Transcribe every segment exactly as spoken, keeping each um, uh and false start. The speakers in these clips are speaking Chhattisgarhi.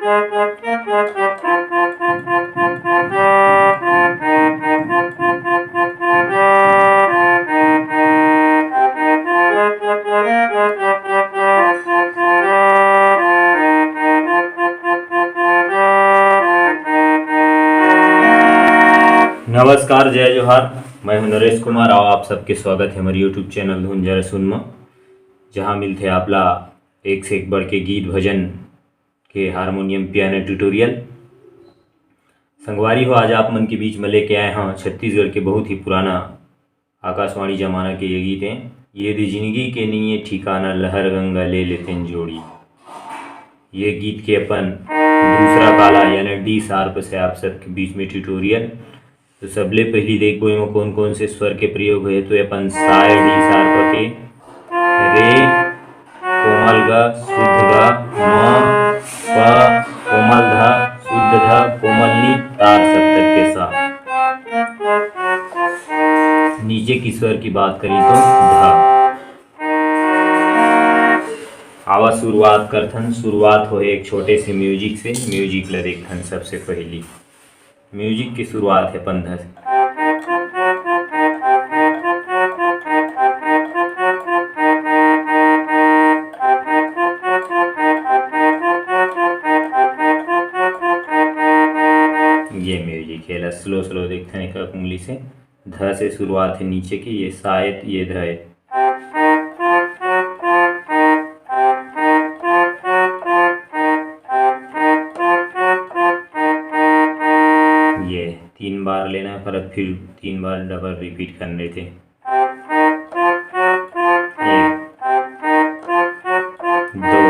नमस्कार, जय जोहार, मैं हूं नरेश कुमार। आओ, आप सबके स्वागत है हमारे YouTube चैनल धुन जरा सुन म, जहां मिलथे आप ला एक से एक बढ़ के गीत भजन के हारमोनियम पियानो ट्यूटोरियल। संगवारी हो, आज आप मन के बीच में लेके आए हंव छत्तीसगढ़ के बहुत ही पुराना आकाशवाणी जमाना के ये गीत हे। ये दे जिंदगी के नइये ठिकाना, लहर गंगा ले लेतेन जोड़ी। ये गीत के अपन दूसरा काला यानी डी शार्प से आप सबके बीच में ट्यूटोरियल। तो सबले पहली देखबो एमा कौन कौन से स्वर के प्रयोग होय, तो ये अपन सा ए डी शार्प के, रे कोमल ग, शुद्ध ग, म, प कोमल ध, शुद्ध ध, कोमल नी, तार सप्तक के सा। नीचे की स्वर की बात करी तो ध। आवा शुरुआत करथन। शुरुआत होए एक छोटे से म्यूजिक से। म्यूजिक ला देखथन सबसे पहली। म्यूजिक की शुरुआत है पंधा से। ये म्यूजिक है, ला स्लो स्लो देखथन एक उंगली से। ध से शुरुआत है नीचे की, ये शायद ये ध है। ये तीन बार लेना है, पर अब फिर तीन बार डबल रिपीट करने थे। एक, दो,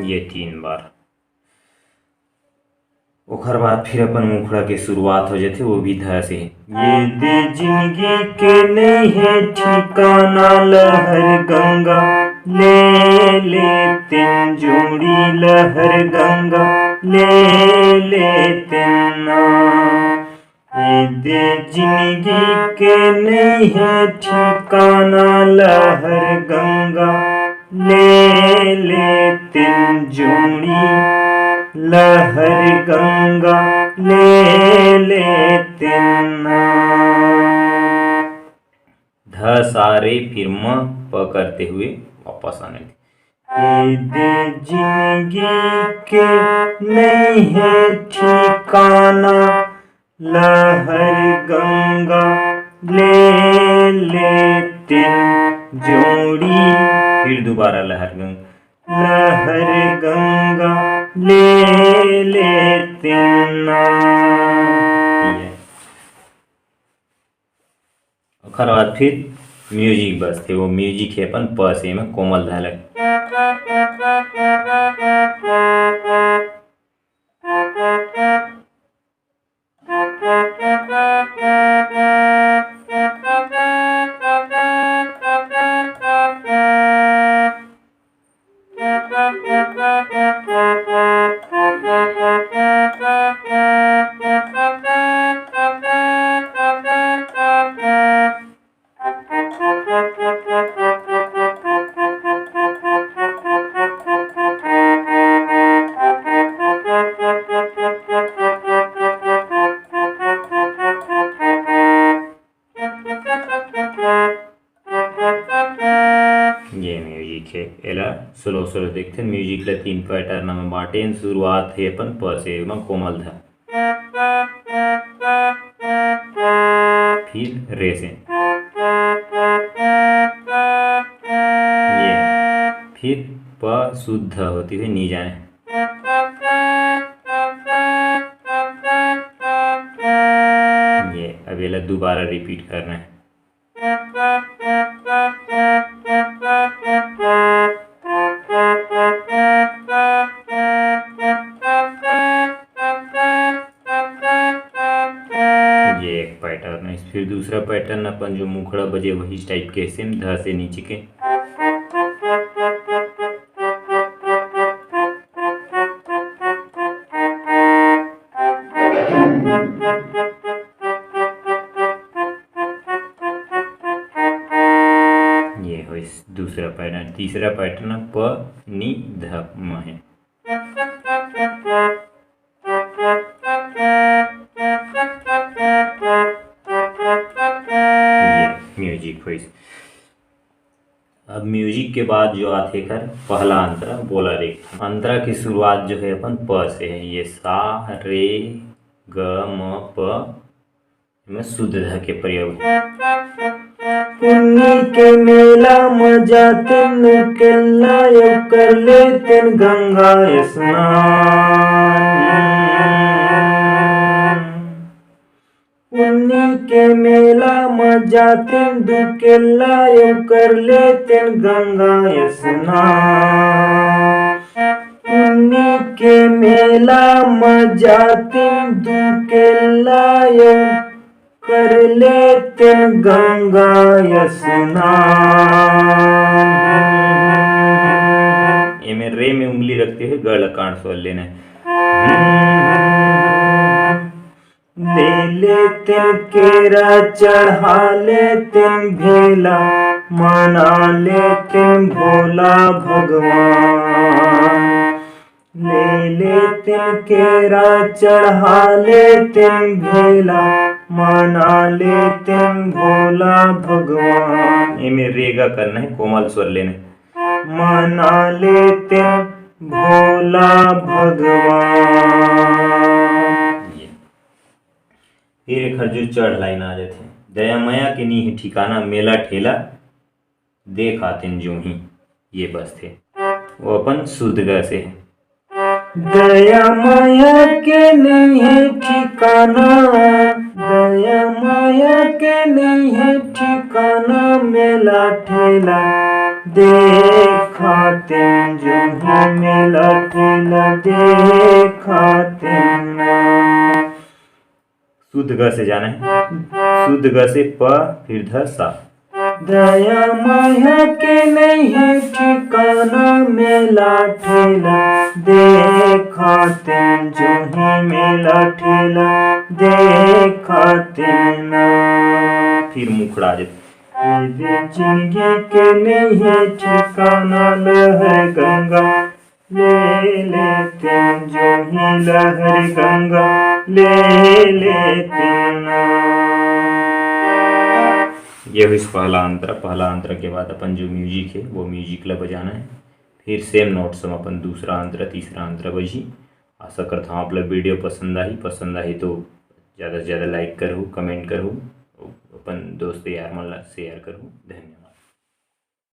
ये तीन बार। ओखर बाद फिर अपन मुखड़ा के शुरुआत हो जाथे, वो भी ध से। ये दे जिंदगी के नइये ठिकाना, लहर गंगा ले लेतेन जोड़ी, लहर गंगा ले लेतेन ना। ये दे जिंदगी के नइये ठिकाना, लहर गंगा ले लेतेन जोड़ी, लहर गंगा ले लेतेन ना। ध सा रे फिर म प करते हुए वापस आने थे। ये दे जिंदगी के नइये ठिकाना, लहर गंगा ले लेतेन जोड़ी। फिर दोबारा लहर गंगा, लहर गंगा ले लेतेन ना। ये। ओखर बाद फिर म्यूजिक बजथे, वो म्यूजिक है अपन प से में कोमल धालक। ये म्यूजिक है, एला स्लो स्लो देखते हैं। म्यूजिक ला तीन पैटर्न में बांटे हैं। शुरुआत है अपन प से, एमा कोमल ध, फिर रे से, ये फिर प शुद्ध होती हुई नी जाने। ये अब एला दोबारा रिपीट करना है। ये एक पैटर्न है। फिर दूसरा पैटर्न अपन जो मुखड़ा बजे वही टाइप के, सेम ध से नीचे के। ये होइस दूसरा पैटर्न, तीसरा पैटर्न प नी ध म हे। ये म्यूजिक होइस। अब म्यूजिक के बाद जो आथे एकर पहला अंतरा, बोला देखथन। अंतरा की शुरुआत जो है अपन प से है। ये सा, रे, ग, म, प, एमे शुद्ध ध के प्रयोग है। पुन्नी के मेला म जातेन केल्ला, यो कर लेतेन गंगा स्नान। पुन्नी के मेला म जातेन दुकेल्ला, यो कर लेतेन गंगा स्नान। पुन्नी के मेला म जातेन दुकेल्ला, यो कर लेतेन गंगा स्नान। एमे रे में उंगली रखते हुए ग ल कान स्वर लेना है। ले लेतेन केरा चढ़ा लेतेन भेला, मना लेतेन भोला भगवान। ले लेतेन केरा चढ़ा लेतेन भेला, मना लेतेन भोला भगवान। एमे रेगा करना है, कोमल स्वर लेना है। मना लेतेन भोला भगवान। ये। फिर एखर जो चढ़ लाइन आ जाथे, दया मया के नी हे ठिकाना, मेला ठेला देख आतेन जो ही, ये बजथे। वो अपन शुद्ध ग से हे। दया मया के नहीं है ठिकाना, दया मया के नहीं है ठिकाना, मेला ठेला देख आतेन जो ही, मेला ठेला देख आतेन। शुद्ध ग से जाना है। शुद्ध ग से प, फिर ध, सा। दया मया के नहीं है ठिकाना, मेला ठेला देख आतेन जो ही, मेला ठेला देख आतेन। फिर मुखड़ा आ जाथे। जिंदगी के नहीं है ठिकाना, लहर गंगा ले लेतेन जो ही, लहर गंगा ले लेतेन। ये होइस पहला अंतरा। पहला अंतरा के बाद अपन जो म्यूजिक है, वो म्यूजिक ला बजाना है। फिर सेम नोट्स में अपन दूसरा अंतरा, तीसरा अंतरा बजही। आशा करता हूँ आप ला वीडियो पसंद आही। पसंद आही तो ज़्यादा से ज़्यादा लाइक करहू, कमेंट करहू, अपन दोस्त यार मन ला शेयर करहू। धन्यवाद।